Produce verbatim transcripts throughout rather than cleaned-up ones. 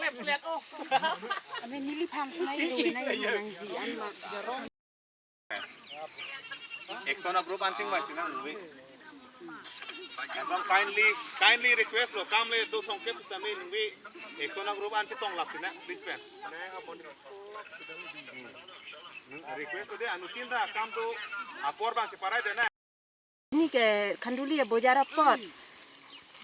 Ame neli phan sinai lo nai nangji an ma. Action a group an chingvai sinang nungve. Ekdom kindly, kindly request lo, kam le do songkep sitame nungve. Action a group an chetong lap sinang, please pen. Hmm. Request lo de, anuttin ta kam do apor bang cheparai de na. Neli ke Khanduli abojar apot.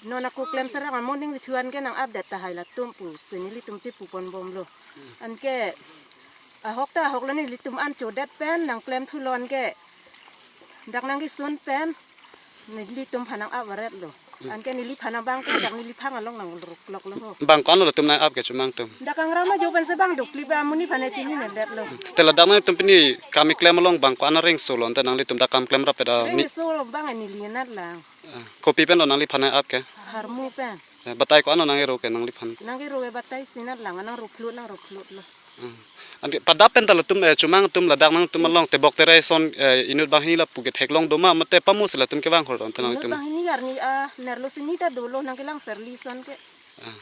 Non ako klem serak amon ding chuan ke nang update tahai latum pusi nelitum chepu ponbomlo. Anke ahok ta ahok lo, nelitum an chodet pen nang klem thulon ke. Dak nangkesun pen nelitum phan nang up varet lo. Anke neliphan abang ke dak neliphan along nang ruklok lo ho. Bang ko-an lo latum nang up ke chomang atum? Dak kangram ajo pensi bang dokli ba amonit phan chinine det lo. Te ladak nangtum pini kam keklem along bang ko-an areng solo, ante nanglitum dak kam klem rap eda ni. Reng solo bang neli nat lang. Ah, kopi pen lo nangliphan nang up ke? Harmu pen. Eh, batai ko-an lo nangkero ke nangliphan? Nangkero ke batai si nat lang, nang ruplut, nang ruplut lo. Hmm. Anke padap pen ta latum, eh, chomang atum ladak nangtum along tebok terai ason, eh, inut banghini lapu ketheklong do ma, mate pamu si latum kevang hor don ta nangtum? Inut banghini arni, ah, nerlo sini ta dolo nangkelang serli ason ke. Ah,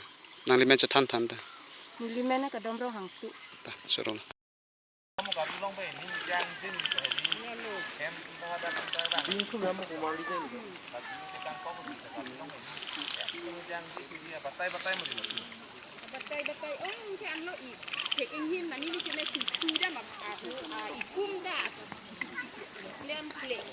nangli men chethan than ta. Neli men ke Domrong Hangtu. Ta, choro lo. Batai batai ong ke anlo i. Thek inghin mani ni kena susu da ma ahu, ah, ikum da. Klem klem.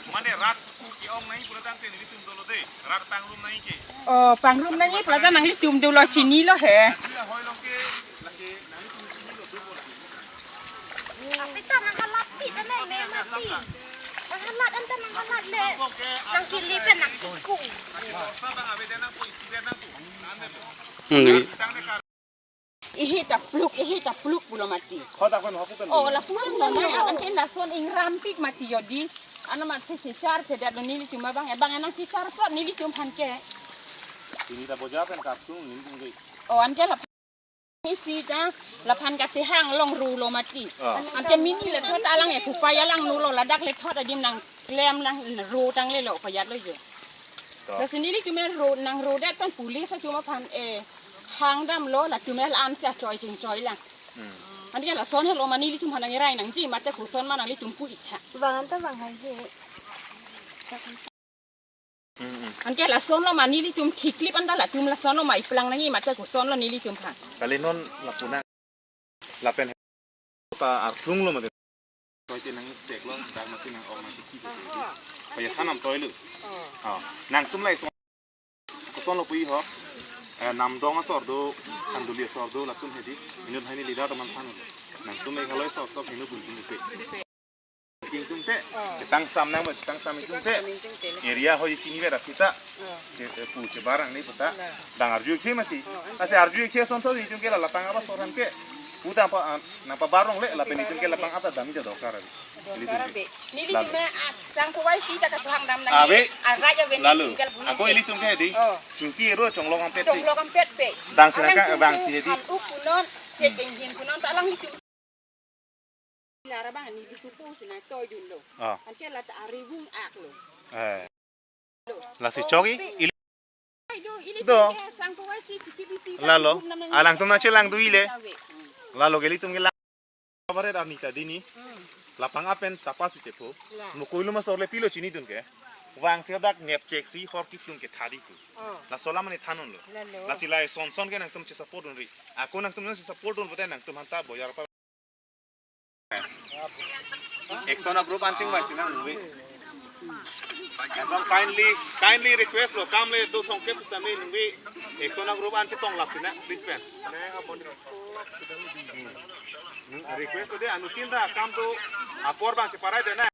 Mane rat ke-ong nangji pulo tangte nelitum dolo de. Rat pangrum nangji ke. Oh, pangrum nangji pulo tang nanglitum dolo chinilo he. Ati ahoi along ke lake nanglitum chinilo do bol. Apita nanghalat pi tame me mati. Nanghalat anta nanghalat le. Nangkili pen nangkukung. Sa bang ave de nangpo isi de nangpo. Hmm. Tang ne kar. Ihi ta pluk, ihi ta pluk pulo mati. Hodak pen hopu pen. Oh, lapu an lo na, anke lason ingrampik mati jodi. Ano mati si char chedat lo nelitum abang, abang nang si char plot nelitum phan ke. Ini ta boja pen kapsung nelitum ke. Oh, anke la isi ta laphan katehang along ru lo mati. Ah. Anke mini le thot alang e kupai alang nu lo, ladak le thot adim nang klem lang ro tang le lo payat lo jo. To. Lasi nelitum ro nang ro det pen police atum aphan, eh, hang damlo, latum le an si achoi chingchoi lang. Hmm. Anke lason helo ma nelitum phan nang irai nangji mate koson ma nanglitum pu itha. Bang anta bang hai je. Hmm, hmm. Anke lason lo ma nelitum thiklip anta latum lason lo ma iplang nangji mate koson lo nelitum phan. Kali non lapu na. Lapen ta arthlung lo mate. Toi te nang sek lo, dak mati nang ong nang tiki. Paya thanam toi lo. Oh. Nangtum lai so. Koson lo pui ho. Eh, Namdong asor do, Khanduli asor do, latum hedi. Inut haini leader teman than. Nangtum Meghalaya asor sok hinu bun bun pe. Tingtung te, chetang sam nang, chetang sam itung te. Area hoi chini vera kita. Che, eh, pu chebarang ni puta. Bang arju ikhe mati. Ase arju ikhe ason to itung ke la lapang apa soran ke. Puta apa, ah, nangpabarong le, lapen itung ke lapang apa dam ida dokar abi. Dokar abi. Nelitum me, ah, sang kuwai si ta kachang dam nang. Abi. Arai aven lalu. Ako ilitum ke di. Oh. Chingki ro chonglok ampet di. Chonglok ampet pe. Dang sinaka bang si di. An up punon, che jenghin punon ta lang itum. Lara bang ni di supu sina toy dun lo. Ah. Anke la ta arivung ak lo. Eh. Lasi chogi, ili. Ai do, ili do. Tingke sang kuwai si, si, si, si, lalo, sang kuwai si, alangtum na chelang do ile. Lalo ke ilitum ke lang. Kabaret arni ta dini. Hmm. Lapang apen tapa si tepo. La. Mukoi lo ma sorle pilo chinidun ke. Vang si dak ngep chek si hor kitung ke thadi tu. Oh. Laso la mane thanun lo. Lalo. Lasi lai son son ke nangtum che support dun ri. Ako nangtum nang che support dun bote nangtum hanta boyar pa. Action a group an chingvai sinang nungve. Ekdom kindly, kindly request lo, kam le do songkep sitame nungve. Action a group an chetong lap sinang, please pen. Hmm. Request lo de, anuttin ta kam do apor bang cheparai de na.